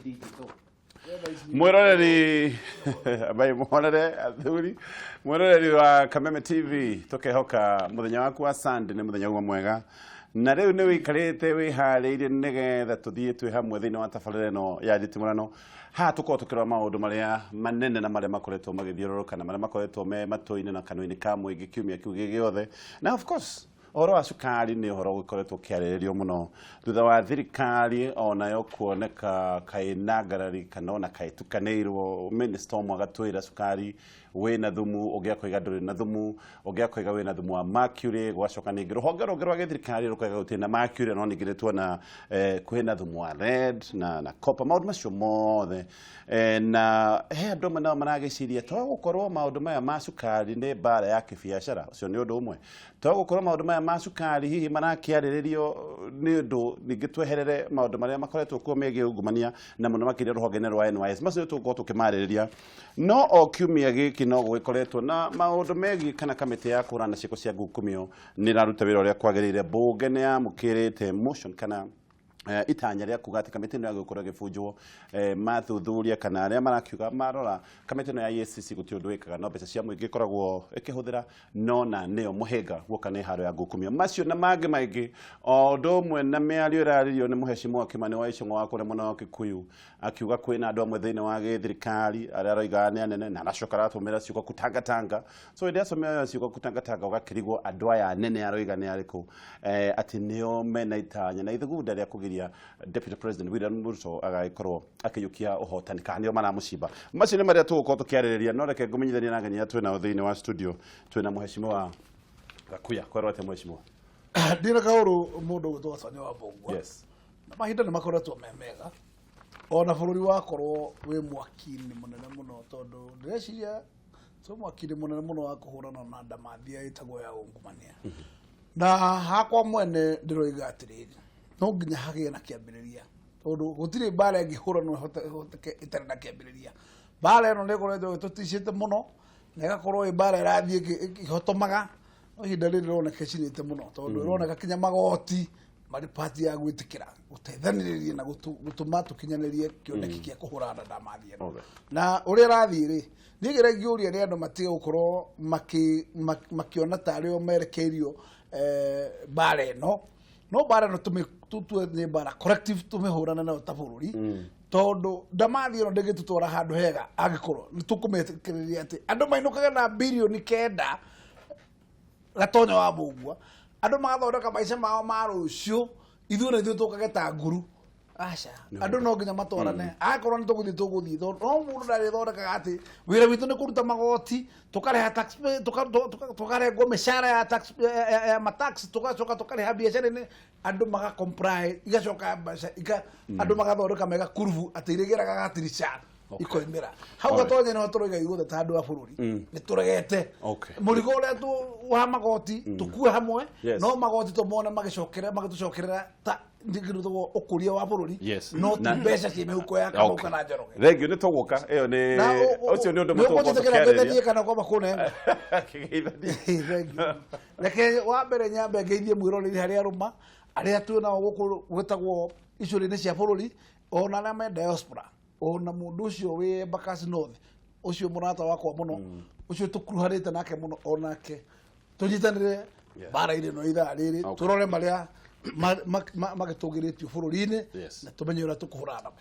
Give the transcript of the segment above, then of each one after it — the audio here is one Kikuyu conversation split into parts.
Digital. Mwiroreri bai muhorere athuri, mwiroreri wa Kameme TV, tukehoka muthenya waku wa Sunday ni muthenya uma mwega na riu ni wikarite wiharĩirie nigetha tuthie twi hamwe thiini wa tabarĩra ĩno ya nditimũrano. Haha tũkorwo tũkĩrora maũndũ marĩa manene na marĩa makoretwo magĩthiũrũrũka na marĩa makoretwo me matũ-inĩ na kanua-inĩ ka mũingĩ kiumia kĩu gĩ gĩothe. Na of course ũhoro wa cukari nĩ ũhoro ũgĩkoretwo ũkĩarĩrĩrio mũno thutha wa thirikari onayo kuoneka kaĩ na ngarari kana ona kaĩ tukanĩirwo. Minister ũmwe agatwĩra cukari wĩna thumu, ũngĩ akoiga ndũrĩ na thumu, ũngĩ akoiga wĩna thumu wa mercury. Gwacoka ningĩ rũhonge rũngĩ rwa gĩthirikari rũkoiga gũtirĩ na mercury, no ningĩ nĩ tuona kwĩna thumu wa lead na copper, maũndũ macio mothe. Na he andũ amwe nao maragĩciria to gũkorwo maũndũ maya ma cukari nĩ mbara ya kĩbiacara. Ũcio nĩ ũndũ ũmwe. To gũkorwo maũndũ maya ma cukari hihi marakĩarĩrĩrio nĩ ũndũ ningĩ tweherere maũndũ marĩa makoretwo kuo megiĩ ungumania na mũno makĩria rũhonge-inĩ rwa NYS. Macio nĩ tũgũkorwo tũkĩmarĩrĩria. No o kiumia gĩkĩ no gũgĩkoretwo na maũndũ megiĩ kana kamĩtĩ ya kũhũrana na ciĩko cia ngukumio nĩ ĩraruta wĩra ũrĩa kwagĩrĩire. Mbunge nĩ yamũkĩrĩte motion kana itanya rĩa kuga atĩ kamĩtĩ ĩno yagĩrĩirwo gũkorwo ĩgĩbunjwo. Mathuthuria kana arĩa marakiuga marora kamĩtĩ ĩno ya EACC gũtirĩ ũndũ ĩkaga, no mbeca cia mũingĩ ĩkoragwo ĩkĩhũthĩra, no na nĩyo mũhĩnga guoka nĩ haro ya ngukumio. Macio na mangĩ maingĩ, o ũndũ ũmwe na mĩario ĩrarĩrio nĩ mũhecimwa Kĩmani wa Ichung'wa wa kũrĩa mwena wa Kikuyu, akiuga kwĩna andũ amwe thĩinĩ wa gĩthirikari arĩa aroiga nĩ anene, na aracoka aratũmĩra ciugo kutangatanga. So hĩndĩ acomera ciugo kutangatanga ũgakĩrigwo andũ aya anene aroiga nĩ arĩkũ, atĩ nĩo mena itanya na ithugunda rĩa kũgiria Deputy President William Ruto agagĩkorwo akĩiyũkia ũhotani, kana nĩo maramũcimba. Macio nĩ marĩa tũgũkorwo tũkĩarĩrĩria, no reke ngũmenyithanie na ageni arĩa twĩ nao thĩinĩ wa studio. Twĩna mũhecimiwa Gakuya. Kwerwo atĩa, mũhecimiwa? Ndina kaũrũ mũndũ ũgwĩtwo Gaconyo wa Mbũngua. Na mahinda nĩ makoretwo me mega ona bũrũri wakorwo wĩ mwaki-inĩ mũnene mũno, tondũ ndĩreciria twĩ mwaki-inĩ mũnene mũno wa kũhũrana na ndamathia ĩtagwo ya ungumania. Na hakwa mwene ndĩroiga atĩrĩrĩ, no nginya hagĩe na kĩambĩrĩria, tondũ gũtirĩ mbara ĩngĩhũranwo ĩhoteke ĩtarĩ na kĩambĩrĩria. Mbara ĩno nĩ ĩkoretwo ĩtũticĩte mũno na ĩgakorwo ĩ mbara ĩrathiĩ ĩkĩhotomaga, no ihinda rĩrĩ rĩroneka ĩcinĩte mũno, tondũ ĩroneka kinya magoti marĩ pati ya gwĩtĩkĩra gũteithanĩrĩria na gũtũma tũkinyanĩrie kĩoneki kĩa kũhũrana na ndamathia ĩno. Na ũrĩa ĩrathiĩ rĩ, niĩ kĩrĩa ingĩũria nĩ andũ matige gũkorwo makĩona tarĩ o merekeirio mbara ĩno. No mbara ĩno tũtue nĩ mbara collective, tũmĩhũrane nayo ta bũrũri, tondũ ndamathi ĩno ndĩngĩtũtwara handũ hega angĩkorwo nĩ tũkũmetĩkĩrĩria atĩ andũ mainũkage na 9 birioni, Gatonyo wa Mbũngua, andũ magathondeka maica mao ma rũciũ, ithuĩ na ithuĩ tũkage ta nguru. Aca, andũ no nginya matwarane. Akorwo nĩ tũgũthiĩ, tũgũthiĩ, tondũ no mũndũ ndarĩthondekaga atĩ wĩra witũ nĩ kũruta magoti, tũkarĩha tax, tũkarengwo mĩcara ya tax, ya matax, tũgacoka tũkarĩha biacara-inĩ, andũ maga comply, igacoka mbeca andũ magathondeka mega kurubu atĩ irĩgĩraga gatirica ikoimĩra hau. Gatonya nĩho tũroiga ithuothe ta andũ a bũrũri nĩ tũregete mũrigo ũrĩa wa magoti tũkue hamwe. No magoti tũmone magĩcokera magĩtũcokerera ta kĩndũ tũgwo ũkũria wa bũrũri, no ti mbeca ciĩ mĩhuko ya Kamau kana Njoroge. Thengiũ, nĩ tũgũka ĩyo nĩ Na ũcio nĩ ũndũ nĩ mũtũgũkorwo ũkũnjĩtĩkĩra tũkĩarĩrĩria. ngeithanie kana kwamba kũnenga? Kĩgeithanie. Thank you. Reke wa mbere nyambe ngeithie mwĩroreri harĩa arũma arĩa twĩ nao gũkũ gwĩtagwo icũrĩ-inĩ cia bũrũri, ona arĩa me diaspora, ona mũndũ ũcio wĩ Embakasi North, ũcio mũrata wakwa mũno, ũcio tũkuruhanĩte nake mũno, onake tũnyitanĩre mbara-inĩ ĩno ithaa rĩrĩ. Tũrore marĩa magĩtũgĩrĩtio bũrũri-inĩ na tũmenye ũrĩa tũkũhũrana namo.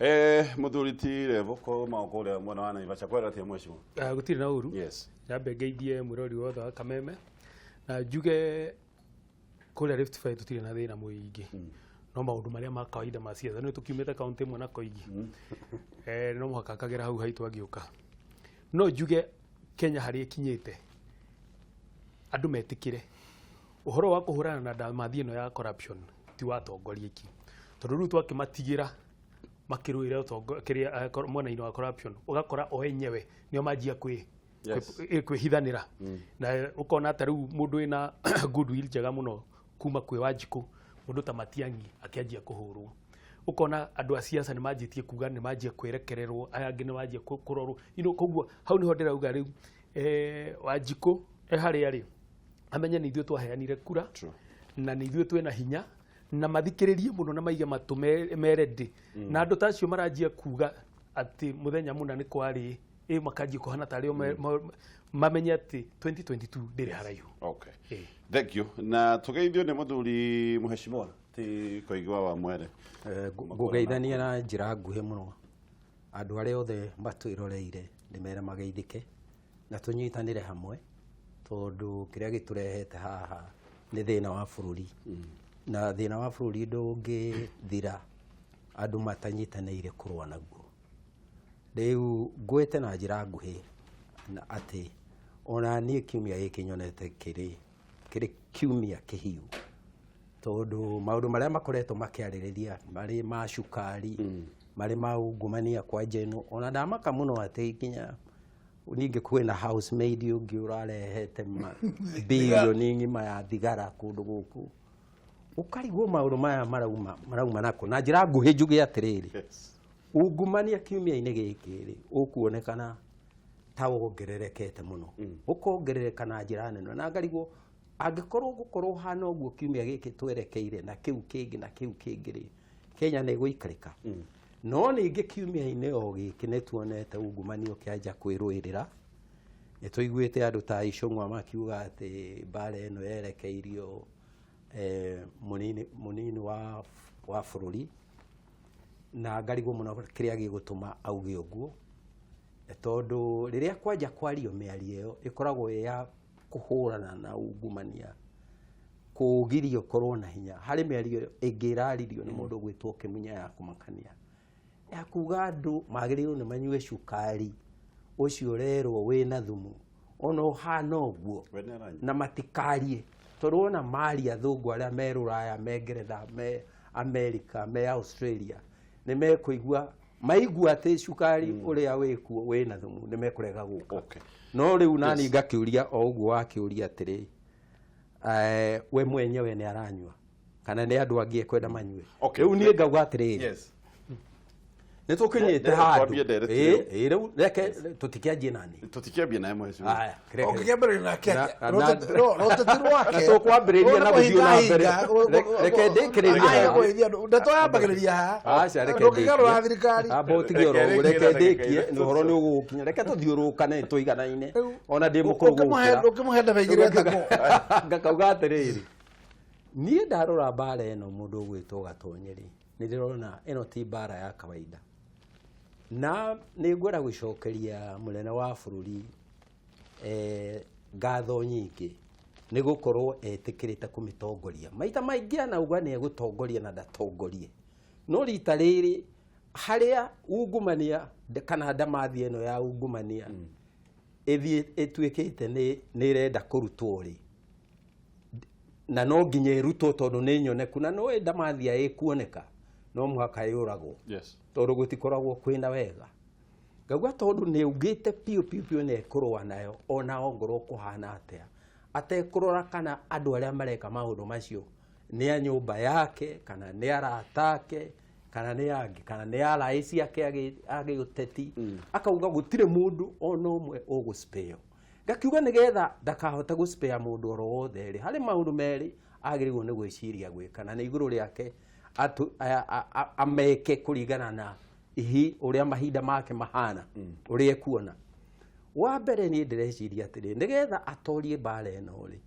Mũthuri ti Revo kuma kũrĩa mwena wa Naivasha, kwera atĩa, mheshimiwa? Ah, gũtirĩ na ũru. Nyambe ngeithie mwĩrori wothe wa Kameme na njuge kũrĩa Rift Valley tũtirĩ na thĩna mũingĩ, no maũndũ marĩa ma kawaida ma ciaca nĩ tũkiumĩte kaunti ĩmwe na Koigi, no mũhaka akagera hau haitũ agĩũka. No njuge Kenya harĩa ĩkinyĩte, andũ metĩkĩre ũhoro wa kũhũrana na ndamathi ĩno ya corruption ti wa atongoria iki, tondũ rĩu twakĩmatigĩra makĩrũĩra kĩrĩa mwena-inĩ wa corruption, ũgakora o enyewe nĩo manjia kwĩ kwĩhithanĩra, na ũkona ta rĩu mũndũ wĩna goodwill njega mũno kuma kwĩ Wanjikũ, mũndũ ta Matiang'i akĩanjia kũhũrwo, ũkona andũ a siasa nĩ manjĩtie kuga nĩ manjia kwĩrekererwo, aya angĩ nĩ manjia kũrorwo. Koguo hau nĩho ndĩrauga rĩu Wanjikũ e harĩa rĩ, amenye nĩ ithuĩ twaheanire kura na nĩ ithuĩ twĩna hinya. Na mathikĩrĩrie mũno na maige matũ me ready. Na andũ ta acio maranjia kuga atĩ mũthenya mũna nĩ kwarĩ ĩ, makanjia kũhana tarĩ o mamenye atĩ 2022 ndĩrĩ haraihu. Okay. Ĩĩ. Thank you. Na tugeithio nĩ mũthuri mũheshimiwa ti Koigwa wa Mwere. Ngũgeithania na njĩra nguhĩ mũno andũ arĩa othe matwĩroreire, ndĩmere mageithĩke na tũnyitanĩre hamwe, tondũ kĩrĩa gĩtũrehete haha nĩ thĩna wa bũrũri, na thĩna wa bũrũri ndũngĩthira andũ matanyitanĩire kũrũa naguo. Rĩu ngwĩte na njĩra nguhĩ na atĩ ona niĩ kiumia gĩkĩ nyonete kĩrĩ kiumia kĩhiũ, tondũ maũndũ marĩa makoretwo makĩarĩrĩria marĩ ma cukari, marĩ ma ungumania kwanja ĩno, ona ndamaka mũno atĩ nginya ningĩ kwĩna housemaid ũngĩ ũrarehete bilioni ng'ima ya thigara kũndũ gũkũ, ũkarigwo maũndũ maya marauma nako. Na njĩra nguhĩ njuge atĩrĩrĩ, ungumania kiumia-inĩ gĩkĩ rĩ, ũkuonekana ta wongererekete mũno, ũkongerereka na njĩra nene, na ngarigwo angĩkorwo gũkorwo hana ũguo kiumia gĩkĩ twerekeire na kĩu kĩngĩ na kĩu kĩngĩ rĩ, Kenya nĩ ĩgũikarĩka. No ningĩ kiumia-inĩ o gĩkĩ nĩ tuonete ungumania ũkĩanja kwĩrũĩrĩra. Nĩ tũiguĩte andũ ta Icũng'wa makiuga atĩ mbara ĩno yerekeirio mũnini wa bũrũri, na ngarigwo mũno kĩrĩa gĩgũtũma auge ũguo, tondũ rĩrĩa kwanja kwario mĩario ĩyo ĩkoragwo ĩ ya kũhũrana na ungumania, kũgiria ũkorwo na hinya. Harĩ mĩario ĩngĩ ĩraririo nĩ mũndũ ũgwĩtwo Kĩmunya ya kũmakania, ya kuga andũ magĩrĩirwo nĩ manyue cukari ũcio ũrerwo wĩna thumu ona ũhana ũguo, We nĩ aranyua. na matikarie, tondũ wona maria athũngũ arĩa me Rũraya, me Ngeretha, me America, me Australia, nĩ mekũigua maigua atĩ cukari ũrĩa wĩkuo wĩna thumu, nĩ mekũrega gũka. No rĩu nani ngakĩũria o ũguo wakĩũria atĩrĩ, we mwenyewe nĩ aranyua kana nĩ andũ angĩ ekwenda manyue? Rĩu niĩ ngauga atĩrĩrĩ, nĩ tũkinyĩte handũ. Twambie ndereti rĩu. Ĩ, rĩu reke tũtikĩanjie nani. Tũtikĩambie naye mheshimiwa. Aya, reke. Ũngĩkĩambĩrĩria nake atĩa? Na Rũteti rwake. Na tũkwambĩrĩria na gũthiĩ na mbere. Rũnĩ Reke ndĩkĩrĩrie Aya, haha. kũhĩithia andũ. Ndeto yambagĩrĩria haha. Aca, reke Ndũngĩgarũra ndĩkie. thirikari. Amba ũtige oro Reke ũguo, reke rĩkie na ndagĩka ndĩkie, ithatũ. nĩ ũhoro nĩ ũgũgũkinya. Reke tũthiũrũrũkane tũiganaine. Rĩu, Ona ndĩ mũkũrũ gũkĩra. Ũkĩmũhe ndebe igĩrĩ etagwo. Ngakauga atĩrĩrĩ, niĩ ndarora mbara ĩno mũndũ ũgwĩtwo Gatonye rĩ, nĩ ndĩrona ĩno ti mbara ya kawaida, na nĩ ngwenda gũcokeria mũnene wa bũrũri ngatho nyingĩ nĩ gũkorwo etĩkĩrĩte kũmĩtongoria. Maita maingĩ anauga nĩ egũtongoria na ndatongorie, no rita rĩrĩ harĩa ungumania kana ndamathi ĩno ya ungumania ĩthiĩ ĩtuĩkĩte nĩ ĩrenda kũrutwo rĩ, na no nginya ĩrutwo tondũ nĩ nyoneku, na no ndamathia ĩkuoneka no mũhaka yũragwo. Tondũ gũtikoragwo kwĩna wega. Ngauga tondũ nĩ augĩte piũ piũ piũ nĩ ekũrũa nayo ona ongorwo kũhana atĩa, atekũrora kana andũ arĩa mareka maũndũ macio nĩ a nyũmba yake kana nĩ arata ake kana nĩ angĩ kana nĩ araĩ ciake agĩũteti. Akauga gũtirĩ mũndũ ona ũmwe ũgũspare. Ngakiuga nĩgetha ndakahote gũspare mũndũ oro wothe rĩ, harĩ maũndũ merĩ agĩrĩirwo nĩ gwĩciria gwĩka, na nĩ igũrũ rĩake ameke kũringana na ihi ũrĩa mahinda make mahana, ũrĩa ekuona. Wa mbere niĩ ndĩreciria atĩrĩ, nĩgetha atorie mbara ĩno rĩ,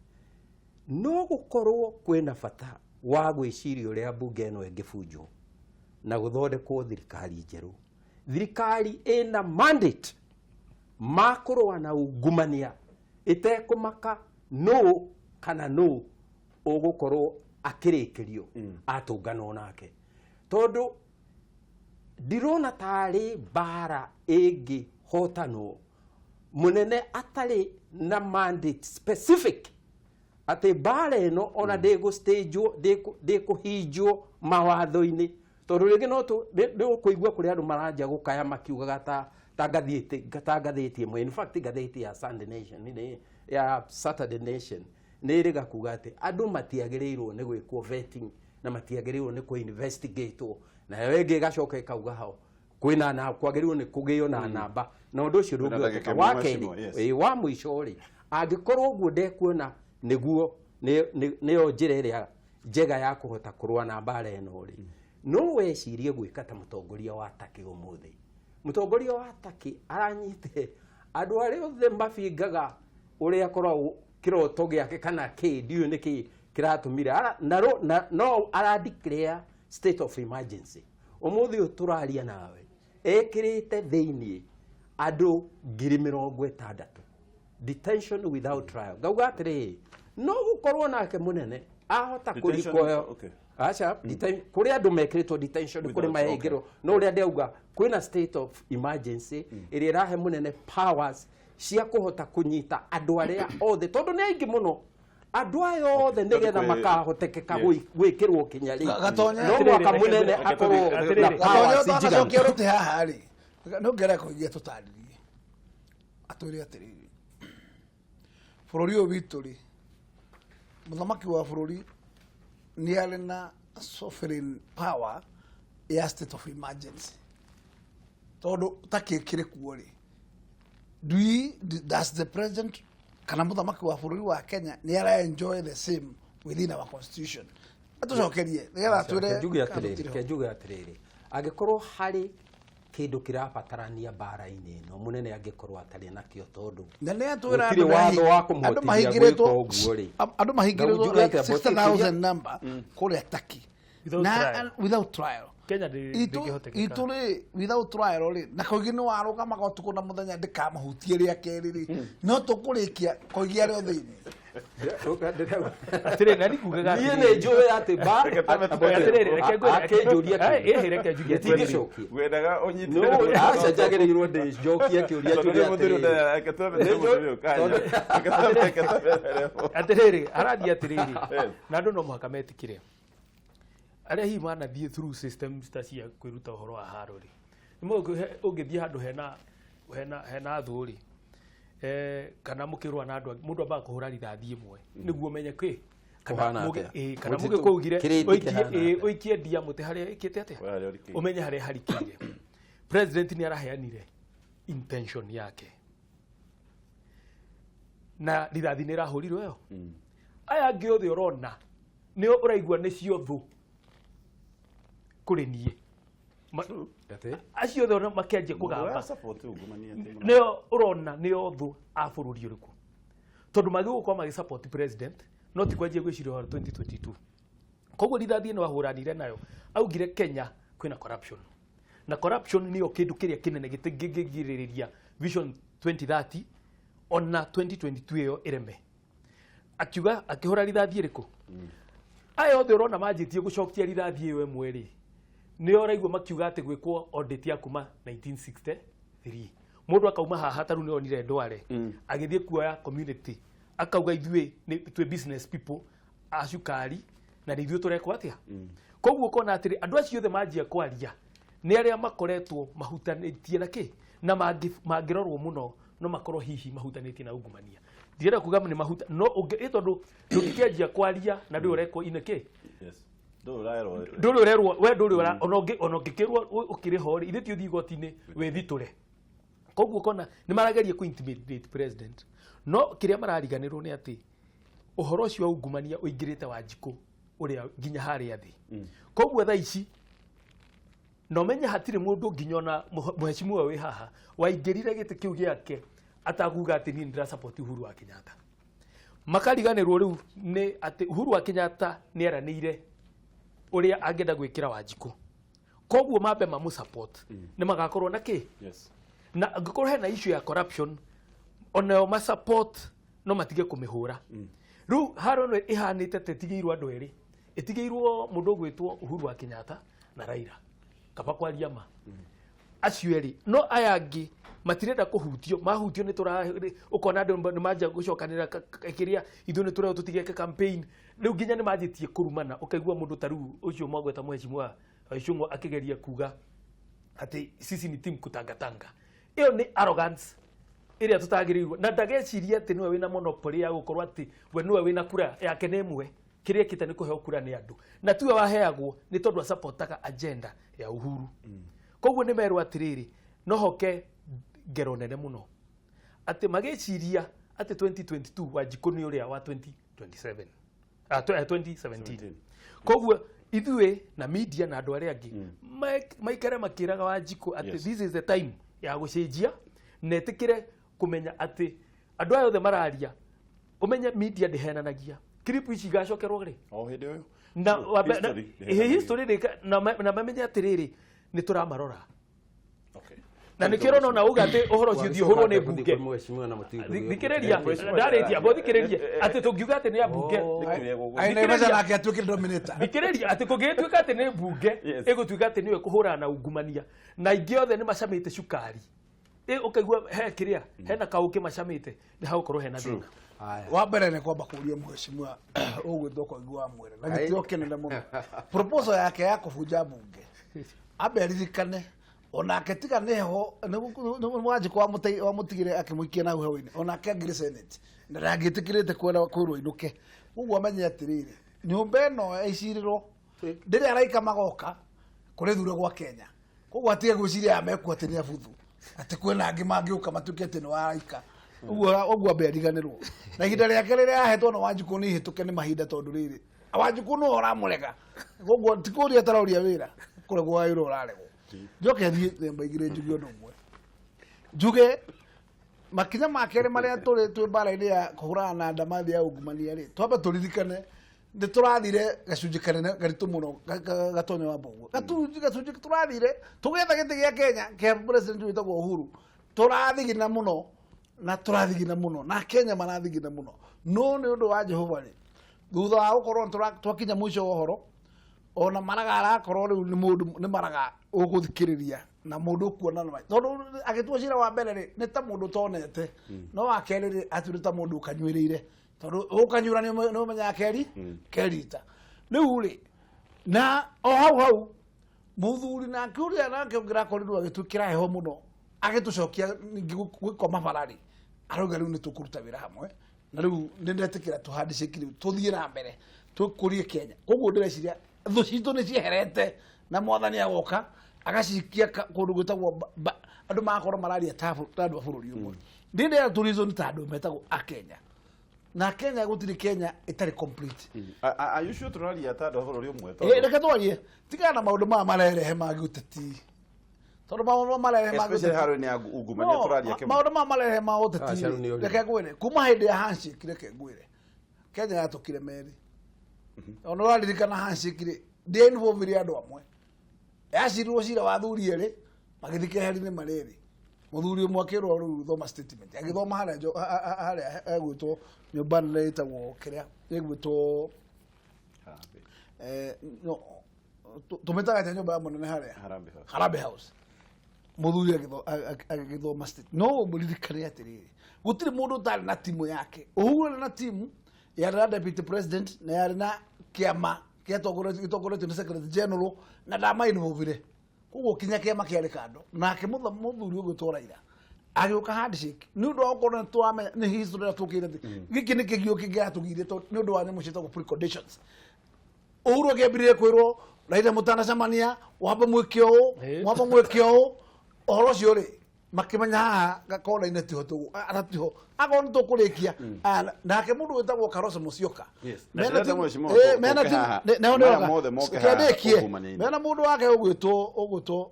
no gũkorwo kwĩna bata wa gwĩciria ũrĩa mbunge ĩno ĩngĩbunjwo na gũthondekwo thirikari njerũ, thirikari ĩna mandate ma kũrũa na ungumania, ĩtekũmaka nũ kana nũ ũgũkorwo akĩrĩkĩrio atũnganwo nake, tondũ ndirona tarĩ mbara ĩngĩhotanwo mũnene atarĩ na mandate specific atĩ mbara ĩno ona ndĩgũstagewo, ndĩkũhinjwo mawatho-inĩ, tondũ rĩngĩ no nĩ ũkũigua kũrĩ andũ maranja gũkaya makiugaga ta ngathĩti ĩmwe, in fact ngathĩti ya Sunday Nation, nĩ ya Saturday Nation, nĩ ĩrĩga kuga atĩ andũ matiagĩrĩirwo nĩ gwĩkwo vetting na matiagĩrĩirwo nĩ kũ-investigatwo, nayo ĩngĩ ĩgacoka ĩkauga hau kwĩna na kwagĩrĩirwo nĩ kũgĩo na namba, na ũndũ ũcio Kwĩna ndũngĩhoteka. ndagĩka ĩmwe Wa mheshimiwa, kerĩ, yes. wa mũico rĩ, angĩkorwo ũguo ndekuona nĩguo nĩyo njĩra ĩrĩa Njega ya kũhota kũrũa na mbara ĩno rĩ, no wecirie gwĩka ta mũtongoria wa Turkey. Ũmũthĩ mũtongoria wa Turkey aranyite andũ arĩa othe mabingaga ũrĩa akoragwo kĩroto gĩake kana kĩ, ndiũĩ nĩ kĩ kĩratũmire. No ara declare state of emergency. Ũmũthĩ ũyũ tũraria nawe ekĩrĩte thĩiniĩ andũ 60,000, detention without trial. Ngauga atĩrĩrĩ, no gũkorwo nake mũnene ahota Detention, kũrikwo. Aca, kũrĩ andũ mekĩrĩtwo detention, kũrĩ mahĩngĩrwo, no ũrĩa ndauga, kwĩna state of emergency ĩrĩa ĩrahe mũnene powers cia kũhota kũnyita andũ arĩa othe, tondũ nĩ aingĩ mũno andũ aya othe, nĩgetha makahotekeka gwĩkĩrwo kinya rĩ. Gatonye. No Atĩrĩrĩ, mwaka mũnene akorwo atĩrĩrĩ. na Gatonye, powers njiganu. ũtanacokia rũtĩ haha rĩ, no ngere kũigia tũtarĩrie, atwĩre atĩrĩrĩ, bũrũri ũyũ witũ rĩ, mũthamaki wa bũrũri nĩ arĩ na sovereign power ya state of emergency? Tondũ ta kĩ kĩrĩ kuo rĩ, does the president kana mũthamaki wa bũrũri wa Kenya nĩ ara enjoy the same within our constitution? Atũcokerie nĩgetha atwĩre. Reke njuge Kana atĩrĩrĩ, tũtirĩ ho. reke njuge atĩrĩrĩ, angĩkorwo harĩ kĩndũ kĩrabatarania mbara-inĩ ĩno, mũnene angĩkorwo atarĩ nakĩo, tondũ Na nĩ atwĩra gũtirĩ andũ watho wa andũ kũmũhotithia mahingĩrĩtwo gwĩka ũguo rĩ. Andũ mahingĩrĩtwo Njuge like atĩa, boss, 60,000 number kũrĩa Turkey Without na trial. Without trial. Kenya ndĩngĩhotekeka. Itũ rĩ, without trial rĩ, na koigi nĩ warũgamaga ũtukũ na mũthenya, ndĩkamahutie rĩa kerĩ rĩ, no tũkũrĩkia koigi arĩ o thĩinĩ. Atĩrĩrĩ, na nikugaga Niĩ atĩrĩrĩ. nĩ njũĩ atĩ ba Atĩrĩrĩ, reke ngwĩre- akĩnjũria Reke njuge atĩrĩrĩ. Gĩtingĩcokia. Ngwendaga No ũnyitĩrĩre. aca, njagĩrĩirwo ndĩcokie kĩũria Tondũ njũrie nĩ mũthuri atĩrĩrĩ. Reke twambe mũthuri ũyũ kanya. Reke twambe rebo. Atĩrĩrĩ, arathiĩ atĩrĩrĩ, Yes. na andũ no mũhaka metĩkĩre, arĩa hihi manathiĩ through systems ta cia kwĩruta ũhoro wa haro rĩ, nĩ ũngĩthiĩ handũ hena thũ rĩ, kana mũkĩrũa na andũ angĩ, mũndũ ambaga kũhũra rithathi ĩmwe nĩguo ũmenye kĩ kana Kũhana atĩa. Kana Mũtitũ- mũgĩkũ ugire kĩrĩti kĩhana atĩa. ũikie ndia mũtĩ harĩa ĩkĩte atĩa, Harĩa ũrikĩire. ũmenye harĩa harikĩire. President nĩ araheanire intention yake na rithathi nĩ ĩrahũrirwo ĩyo. Aya angĩ othe ũrona nĩ ũraigua nĩ cio thũ kũrĩ niĩ. Atĩ? Acio othe ona makĩanjia kũgamba. Ũra support ungumania atĩ mũno. Nĩo ũrona nĩo thũ a bũrũri ũrĩkũ, tondũ magĩrĩirwo gũkorwo magĩ support president, no ti kwanjia gwĩciria ũhoro 2022. Koguo rithathi ĩno ahũranire nayo, augire Kenya kwĩna corruption, na corruption nĩyo kĩndũ kĩrĩa kĩnene gĩtingĩgirĩrĩria Vision 2030 ona 2022 ĩyo ĩreme. Akiuga akĩhũra rithathi ĩrĩkũ? Aya othe ũrona manjĩtie gũcokia rithathi ĩyo ĩmwe rĩ, nĩo ũraigua makiuga atĩ gwĩkwo audit ya kuma 1963. Mũndũ akauma haha, ta rĩu nĩonire ndware agĩthiĩ kuoya community, akauga ithuĩ twĩ business people a cukari na nĩ ithuĩ tũrekwo atĩa. Koguo ũkona atĩrĩ, andũ acio othe manjia kwaria nĩ arĩa makoretwo mahutanĩtie na kĩ, na mangĩrorwo mũno no makorwo hihi mahutanĩtie na ungumania. Ndirenda kuga nĩ mahuta, no ĩ tondũ ndũngĩkĩanjia kwaria na ndũĩ ũrekwo inĩ kĩ. Yes. Ndũrĩ ũrerwo. Ndũrĩ ũrerwo we, ndũrĩ ũra ona ũngĩkĩrwo ũkĩrĩ ho rĩ, ithuĩ ti ũthiĩ igoti-inĩ wĩthitũre. Koguo ũkona nĩ marageria kũ intimidate president, no kĩrĩa marariganĩrwo nĩ atĩ ũhoro ũcio wa ungumania ũingĩrĩte Wanjikũ ũrĩa nginya harĩa thĩ. Koguo thaa ici na ũmenye hatirĩ mũndũ, nginya ona mũheshimiwa wĩ haha waingĩrire gĩtĩ kĩu gĩake atakuga atĩ niĩ nĩndĩra support Uhuru wa Kenyatta. Makariganĩrwo rĩu nĩ atĩ Uhuru wa Kenyatta nĩ eranĩire ũrĩa angĩenda gwĩkĩra Wanjikũ, koguo mambe mamũ support nĩ magakorwo na kĩ. Na angĩkorwo hena issue ya corruption, onayo ma support no matige kũmĩhũra. Rĩu haro ĩno ĩhanĩte ta ĩtigĩirwo andũ erĩ, ĩtigĩirwo mũndũ ũgwĩtwo Uhuru wa Kenyatta na Raila. Kaba kwaria ma, acio erĩ, no aya angĩ matirenda kũhutio. Mahutio nĩ tũra ũkona andũ nĩ manjia gũcokanĩra kĩrĩa ithuĩ nĩ tũrerwo tũtigeke campaign. Rĩu nginya nĩ manjĩtie kũrumana, ũkaigua mũndũ ta rĩu ũcio mwagweta, mheshimiwa Waicung'wa, akĩgeria kuga atĩ sisi ni team kutangatanga. Ĩyo nĩ arrogance ĩrĩa tũtagĩrĩirwo, na ndageciria atĩ nĩwe wĩna monopoly ya gũkorwo atĩ we nĩwe wĩna kura yake nĩ ĩmwe. Kĩrĩa ekĩte nĩ kũheo kura nĩ andũ, na tiwe waheagwo, nĩ tondũ asapotaga agenda ya Uhuru. Koguo nĩ merwo atĩrĩrĩ, no hoke ngero nene mũno atĩ magĩciria atĩ 2022 Wanjikũ nĩ ũrĩa wa 2027. 2017. Koguo ithuĩ na media na andũ arĩa angĩ maikare makĩraga Wanjikũ atĩ this is the time ya gũcenjia, na ĩtĩkĩre kũmenya atĩ andũ aya othe mararia, ũmenye media ndĩhenanagia, clip ici igacokerwo rĩ O hĩndĩ ĩyo na No, history ndĩhenanagia. History na mamenye atĩrĩrĩ, nĩ tũramarora. Na nĩkĩo ũrona ona uga atĩ ũhoro ũcio ũthiĩ ũhũrwo nĩ mbunge. Mheshimiwa na mũtigo. Thikĩrĩria, ndarĩtia bo, thikĩrĩria atĩ tũngiuga atĩ nĩ ambunge. Ai, Naivasha nake atuĩkire dominator. Thikĩrĩria, atĩ kũngĩgĩtuĩka atĩ nĩ mbunge ĩgũtuĩka atĩ nĩyo ĩkũhũrana na ungumania, na aingĩ othe nĩ macamĩte cukari. Ũkaigua he kĩrĩa hena kaũkĩ macamĩte, nĩ hagũkorwo hena thĩna. Haya. Wa mbere nĩ kwamba kũria mheshimiwa ũgwĩtwo Koigi wa Mwere na gĩtĩo kĩnene mũno, proposal yake ya kũbunja mbunge, ambe aririkane onake tiga nĩ heho nĩ Wanjikũ wamũtigire akĩmũikia na hau heho-inĩ, onake angĩrĩ senate na ndangĩtĩkĩrĩte kwenda kwĩrwo inũke. Ũguo amenye atĩrĩrĩ, nyũmba ĩno ya icirĩrwo ndĩrĩ araika magoka kũrĩ thura gwa Kenya. Koguo atige gwĩciria aya mekuo atĩ nĩ abuthu, atĩ kwĩna angĩ mangĩũka matuĩke atĩ nĩ waraika. Ũguo ambe ariganĩrwo na ihinda rĩake rĩrĩa ahetwo na Wanjikũ nĩ ihĩtũke nĩ mahinda, tondũ rĩrĩ Wanjikũ nĩwe ũramũrega. Koguo ti kũria ataroria wĩra, kũregwo wa wĩra ũraregwo. Njoke thiĩ themba igĩrĩ njuge ũndũ ũmwe, njuge makinya ma kerĩ marĩa tũrĩ twĩ mbara-inĩ ya kũhũrana na ndamathi ya ungumania rĩ, twambe tũririkane nĩ tũrathire gacunjĩ kanene garitũ mũno Gatonyo wa Mbũgua, gacunjĩ tũrathire tũgĩetha gĩtĩ gĩa Kenya kĩa president wĩtagwo Uhuru. Tũrathigina mũno na tũrathigina mũno na Kenya marathigina mũno, no nĩ ũndũ wa Jehova rĩ, thutha wa gũkorwo twakinya mũico wa ũhoro, ona Maraga arakorwo rĩu nĩ mũndũ nĩ Maraga ũgũthikĩrĩria na mũndũ ũkuona na maitho, tondũ agĩtua cira wa mbere rĩ, nĩ ta mũndũ ũtonete, no wa kerĩ rĩ, atuire ta mũndũ ũkanyuĩrĩire, tondũ ũkanyuĩra nĩ ũmenyaga keri kerita rĩu rĩ. Na o hau hau mũthuri nake ũrĩa nake ũngĩrakorirwo agĩtwĩkĩra heho mũno agĩtũcokia ningĩ gwĩkoma bara rĩ, arauga rĩu nĩ tũkũruta wĩra hamwe, na rĩu nĩ ndetĩkĩra tũhandicĩki rĩu tũthiĩ na mbere tũkũrie Kenya. Koguo ndĩreciria thũ citũ nĩ cieherete na mwathani agoka agacikia kũndũ gwĩtagwo andũ magakorwo mararia ta andũ a bũrũri ũmwe. Ndĩ ndĩra tourism ta andũ metagwo a Kenya, na Kenya gũtirĩ Kenya ĩtarĩ complete. Are you sure tũraria ta andũ a bũrũri ũmwe? Reke twarie, tigana na maũndũ maya marerehe mangĩ ũteti, tondũ maũndũ marerehe mangĩ Especially harũ-inĩ ya ungumania No, tũraria kĩmwe. Maũndũ maya marerehe ma ũteti Ah, Sharon rĩ, nĩ ũrĩ. reke ngwĩre, kuma hĩndĩ ya handshake, reke ngwĩre, Kenya yatũkire meri. Ona ũraririkana handshake rĩ, ndĩa involve andũ amwe, yacirirwo cira wa athuri erĩ magĩthiĩ keheri-inĩ marĩ erĩ. Mũthuri ũmwe akĩrwo rĩu thoma statement, agĩthoma harĩa harĩa egwĩtwo nyũmba nene ĩtagwo kĩrĩa ĩgwĩtwo no, tũmĩtaga atĩa nyũmba ya mũnene harĩa? Harambee House. Harambee House. Mũthuri agĩthoma state, no mũririkane atĩrĩrĩ, gũtirĩ mũndũ ũtarĩ na timu yake. Uhuru arĩ na timu yarĩ na deputy president na yarĩ na kĩama gĩtongoretio nĩ secretary general na ndamainvolvire. Koguo kinya kĩama kĩarĩ kando nake mũthuri ũgwĩtwo Raila agĩũka handshake nĩ ũndũ wa gũkorwo nĩ tũramenya nĩ history ĩrĩa tũkĩire atĩ gĩkĩ nĩ kĩgio kĩngĩratũgirie nĩ ũndũ wa nyamũ ciĩtagwo preconditions. Uhuru akĩambĩrĩria kwĩrwo, Raila, mũtanacemania wambe mwĩke ũũ, mwambe mwĩke ũũ. Ũhoro ũcio rĩ, makĩmenya haha gakona-inĩ tiho tiho akorwo nĩ tũkũrĩkia. Aya, nake mũndũ wĩtagwo Kalonzo Musyoka Na Mena ndĩrenda mheshimiwa mena tũke haha. nĩho Maya nĩoga. mothe moke haha Kĩandĩkie. ungumania-inĩ. Mena mũndũ wake ũgwĩtwo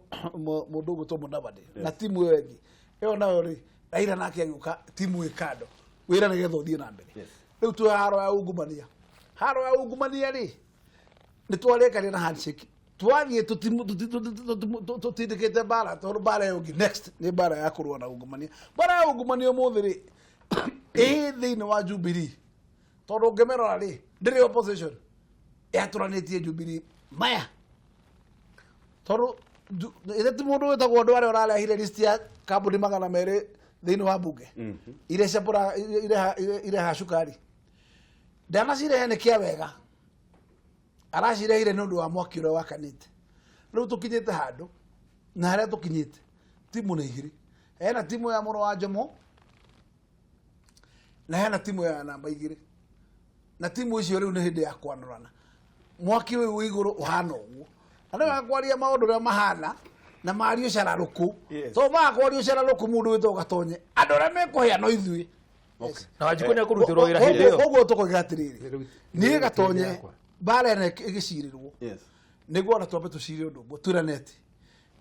mũndũ ũgwĩtwo Mudavadi na timu ĩyo ĩngĩ ĩyo nayo rĩ, Raila nake agĩũka timu ĩ kando wĩra nĩgetha ũthiĩ na mbere. Rĩu twĩ haro ya ungumania, haro ya ungumania rĩ, nĩ twarĩkania na handshake, twathiĩ tũtindĩkĩte mbara, tondũ mbara ĩyo ĩngĩ next nĩ mbara ya kũrũa na ungumania. Mbara ya ungumania ũmũthĩ rĩ, ĩ thĩinĩ wa Jubilee, tondũ ũngĩmĩrora rĩ, ndĩrĩ opposition yatũranĩtie Jubilee maya, tondũ ĩrĩa ti mũndũ wĩtagwo Ndware ũrarehire list ya kambuni 200 thĩinĩ wa mbunge iria irehaga cukari, ndanacirehe nĩ kĩa wega, aracirehire nĩ ũndũ wa mwaki ũrĩa wakanĩte. Rĩu tũkinyĩte handũ na harĩa tũkinyĩte timu nĩ igĩrĩ, hena timu ya mũrũ wa Jomo na hena timu ya namba igĩrĩ, na timu icio rĩu nĩ hĩndĩ ya kwanũrana. Mwaki ũyũ wĩ igũrũ ũhana ũguo, na nĩ wakwaria maũndũ ũrĩa mahana na mario cararũkũ, tondũ magakwario cararũkũ mũndũ wĩtagwo Gatonye, andũ arĩa mekũhĩa no ithuĩ. Na Wanjikũ nĩ ekũrutĩrwo wĩra hĩndĩ ĩyo. Koguo tũkoiga atĩrĩrĩ, Rĩu- niĩ Gatonye, yakwa. mbara ĩno ĩgĩcirĩrwo, Yes. nĩguo ona twambe tũcire ũndũ ũmwe, twĩrane atĩ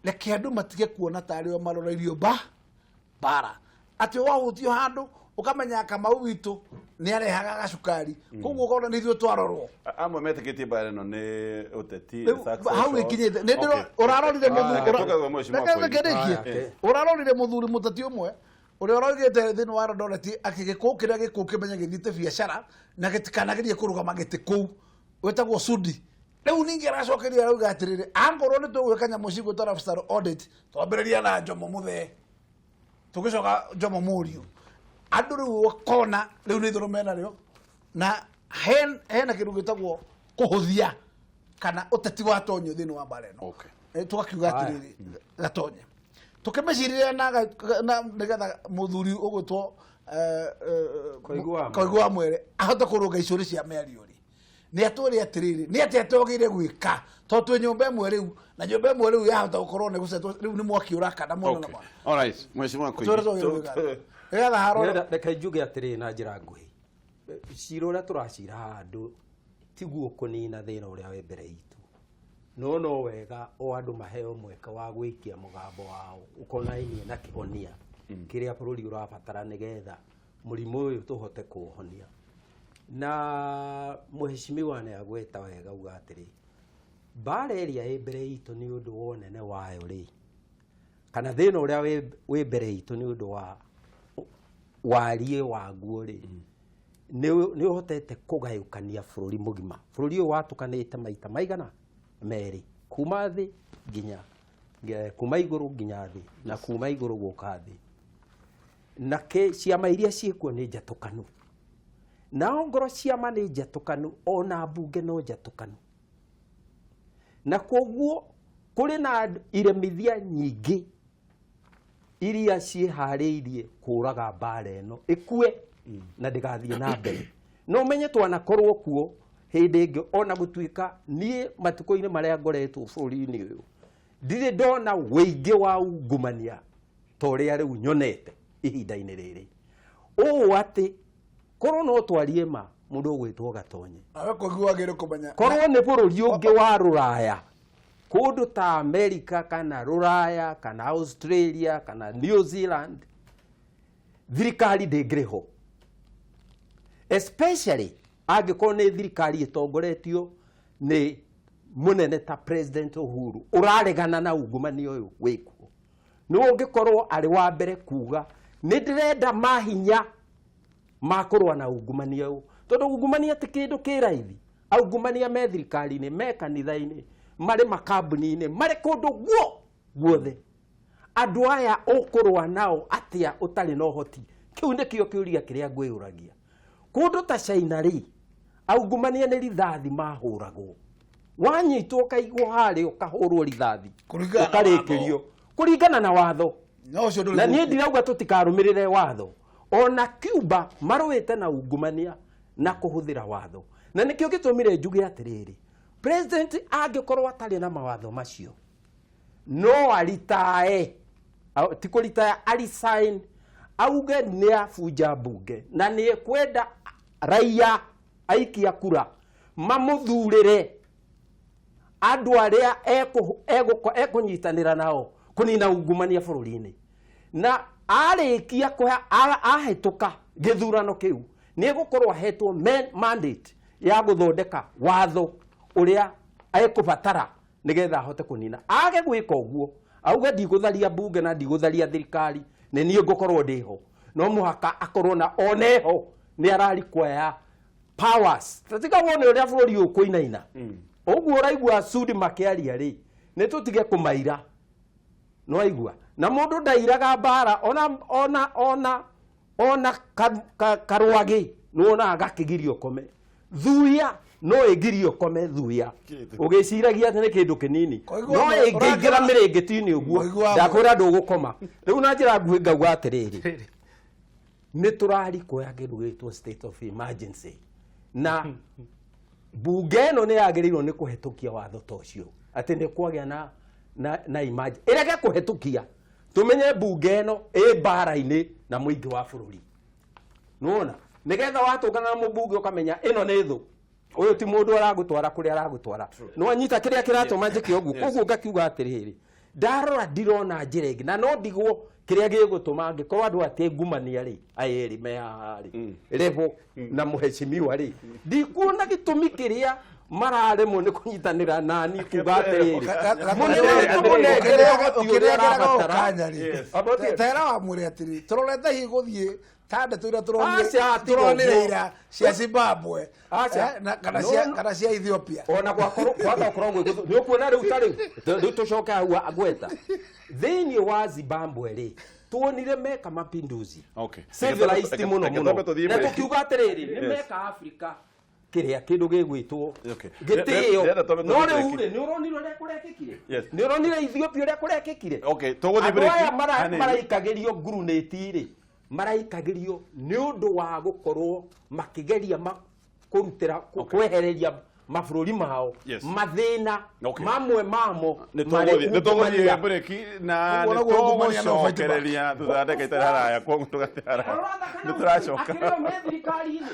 reke andũ matige kuona tarĩ o maroreirio mbara, atĩ wahutio handũ ũkamenya Kamau witũ nĩ arehaga gacukari, koguo ũkona nĩ ithuĩ twarorwo. Amwe metĩkĩtie mbara ĩno nĩ ũteti. Rĩu, hau ĩkinyĩte nĩ ndĩro ũrarorire mũthuri. Reke tũkaigua mheshimiwa Reke Koigi. ndĩkie. Aya, okay. Ũrarorire mũthuri mũteti ũmwe ũrĩa ũroigĩte thĩinĩ wa Eldoret atĩ gĩkũũ kĩrĩa gĩkũũ kĩmenye gĩthiĩte biacara na gĩtikanagerie kũrũgama gĩtĩ kũu, wĩtagwo Sudi. Rĩu ningĩ aracokeria arauga atĩrĩrĩ, angorwo nĩ tũgwĩka nyamũ cigwĩtwo lifestyle audit, twambĩrĩria na Njomo mũthee, tũgĩcoka Njomo mũriũ. Andũ rĩu ũkona rĩu nĩ ithũrũ menarĩo, na hena kĩndũ gĩtagwo kũhũthia kana ũteti wa Tonyo thĩinĩ wa mbara ĩno. Okay. Tũgakiuga atĩrĩrĩ, Gatonye, tũkĩmĩcirĩra na nĩgetha mũthuri ũgwĩtwo Koigu wa Mwere. Koigu wa Mwere ahote kũrũnga icũrĩ cia mĩario rĩ, nĩ atwĩre atĩrĩrĩ, nĩ atĩa twagĩrĩire gwĩka, tondũ twĩ nyũmba ĩmwe rĩu, na nyũmba ĩmwe rĩu yahota gũkorwo nĩ gũcetwo rĩu nĩ mwaki ũrakana mũno na Okay. mwaki. All right. Mheshimiwa Koigi. Twĩre twagĩrĩire gwĩka atĩa? Nĩgetha harore. Reke njuge atĩrĩrĩ na njĩra nguhĩ, cira ũrĩa tũracira haha andũ tiguo kũnina thĩna ũrĩa wĩ mbere itũ, no wega o andũ maheo mweke wa gwĩkia mũgambo wao ũkonainie na kĩhonia kĩrĩa bũrũri ũrabatara nĩgetha mũrimũ ũyũ tũhote kũũhonia. Na mheshimiwa nĩ agweta wega uga atĩrĩ, mbara ĩrĩa ĩ mbere itũ nĩ ũndũ wa ũnene wayo rĩ, kana thĩna ũrĩa wĩ mbere itũ nĩ ũndũ wa wariĩ waguo rĩ, nĩ ũhotete kũgayũkania bũrũri mũgima. Bũrũri ũyũ watũkanĩte maita maigana merĩ, kuma thĩ nginya kuma igũrũ nginya thĩ, na kuma igũrũ gũka thĩ. Na ciama iria ciĩkuo nĩ njatũkanu, nao ngoro ciama nĩ njatũkanu, ona mbunge no njatũkanu, na koguo kũrĩ na iremithia nyingĩ iria ciĩharĩirie kũraga mbara ĩno ĩkue na ndĩgathiĩ na mbere. No ũmenye twanakorwo kuo hĩndĩ ĩngĩ, ona gũtuĩka niĩ matukũ-inĩ marĩa ngoretwo bũrũri-inĩ ũyũ ndirĩ ndona wĩingĩ wa ungumania ta ũrĩa rĩu nyonete ihinda-inĩ rĩrĩ, ũũ atĩ korwo no twarie ma mũndũ ũgwĩtwo Gatonye, Nawe Koigi wagĩrĩire kũmenya korwo nĩ bũrũri ũngĩ wa rũraya, kũndũ ta America kana rũraya kana Australia kana New Zealand, thirikari ndĩngĩrĩ ho, especially angĩkorwo nĩ thirikari ĩtongoretio nĩ mũnene ta President Uhuru ũraregana na ungumania ũyũ wĩkuo. Nĩ ũngĩkorwo arĩ wa mbere kuga nĩ ndĩrenda mahinya ma kũrũa na ungumania ũyũ, tondũ ungumania ti kĩndũ kĩ raithi. Aungumania me thirikari-inĩ, me kanitha-inĩ, marĩ makambuni-inĩ, marĩ kũndũ guothe. Andũ aya ũkũrũa nao atĩa ũtarĩ na ũhoti? Kĩu nĩkĩo kĩũria kĩrĩa ngwĩyũragia. Kũndũ ta China rĩ, aungumania nĩ rithathi mahũragwo, wanyitwo ũkaigwo harĩa ũkahũrwo rithathi Kũringana na ũkarĩkĩrio kũringana na watho. Na ũcio ndũrĩ Na niĩ gũkũ. ndirauga tũtikarũmĩrĩre watho, ona Cuba marũĩte na ungumania na kũhũthĩra watho, na nĩkĩo gĩtũmire njuge atĩrĩrĩ, president angĩkorwo atarĩ na mawatho macio no aritae, ti kũritaya, arisign, auge nĩ abunja mbunge na nĩ ekwenda raia aikia kura mamũthurĩre andũ arĩa ekũnyitanĩra nao kũnina ungumania bũrũri-inĩ, na arĩkia ahĩtũka gĩthurano kĩu nĩ egũkorwo ahetwo mandate ya gũthondeka watho ũrĩa ekũbatara nĩgetha ahote kũnina. Age gwĩka ũguo, auge ndigũtharia mbunge na ndigũtharia thirikari, nĩ niĩ ngũkorwo ndĩho, no mũhaka akorwo na oneho nĩ ararikwaya powers. Tiga wone ũrĩa bũrũri ũyũ ũkũinaina ũguo ũraigua Sudi makĩaria rĩ, nĩ tũtige kũmaira. No aigua na mũndũ ndairaga mbara, ona karwagĩ nĩwonaga gakĩgiria ũkome, thuya no ĩgirie ũkome, thuya ũgĩciragia atĩ nĩ kĩndũ kĩnini, Koigua no ĩngĩingĩra mĩrĩngĩti-inĩ ũguo, Koigua ndakwĩra ndũgũkoma. Rĩu na njĩra nguhĩ ngauga atĩrĩrĩ, nĩ tũrarikoya kĩndũ gĩtwo state of emergency, na mbunge ĩno nĩ yagĩrĩirwo nĩ kũhetũkia watho ta ũcio atĩ nĩ kwagĩa na emergency, ĩrege kũhetũkia tũmenye mbunge ĩno ĩ mbara-inĩ na mũingĩ wa bũrũri. Nĩwona nĩgetha watũngana na mũmbunge ũkamenya ĩno nĩ thũ, ũyũ ti mũndũ aragũtwara kũrĩa aragũtwara. Nĩwanyita kĩrĩa kĩratũma njĩke ũguo? Koguo ngakiuga atĩrĩrĩ, ndarora ndirona njĩra ĩngĩ, na no ndigwo kĩrĩa gĩgũtũma angĩkorwo andũ atĩ ngumania rĩ, aya erĩ me haha rĩ, Revo na mũhecimiwa rĩ, ndikuona gĩtũmi kĩrĩa mararemwo nĩ kũnyitanĩra nani kuga atĩrĩrĩ, mũnene witũ mũnengere ũhoti ũrĩa arabatara. Kanya rĩ, tera wamwĩre atĩrĩ, tũrorete hihi gũthiĩ ta ndeto iria Aca, tiga tũronire ũguo. ira cia Zimbabwe, Aca. kana No, cia no. kana cia Ethiopia. Ona gwakorwo kwaga gũkorwo gwĩ gũthũ, nĩ ũkuona rĩu ta rĩu rĩu tũcoke hau ngweta thĩinĩ wa Zimbabwe rĩ, tuonire meka mapinduzi civilized Reke mũno twambe mũno, tũthiĩ na break. tũkiuga atĩrĩrĩ, nĩ meka Afrika kĩrĩa kĩndũ gĩgwĩtwo gĩtĩo. Ndĩrenda twambe No tũthiĩ rĩu break. rĩ, nĩ ũronire ũrĩa kũrekĩkire? Yes. Nĩ ũronire Ethiopia ũrĩa kũrekĩkire? Okay, tũgũthiĩ Andũ break aya hanini. maraikagĩrio ngurunĩti rĩ, maraikagĩrio nĩ ũndũ wa gũkorwo makĩgeria kũrutĩra kwehereria mabũrũri mao mathĩna mamwe mamo Nĩ marĩ tũgũthiĩ ungumania. break na Ũguo nĩ naguo ungumania no fight back. tũgũcokereria thutha wa ndagĩka itarĩ haraya, koguo ndũgathiĩ haraya, nĩ tũracoka. Akĩrĩ o me thirikari-inĩ.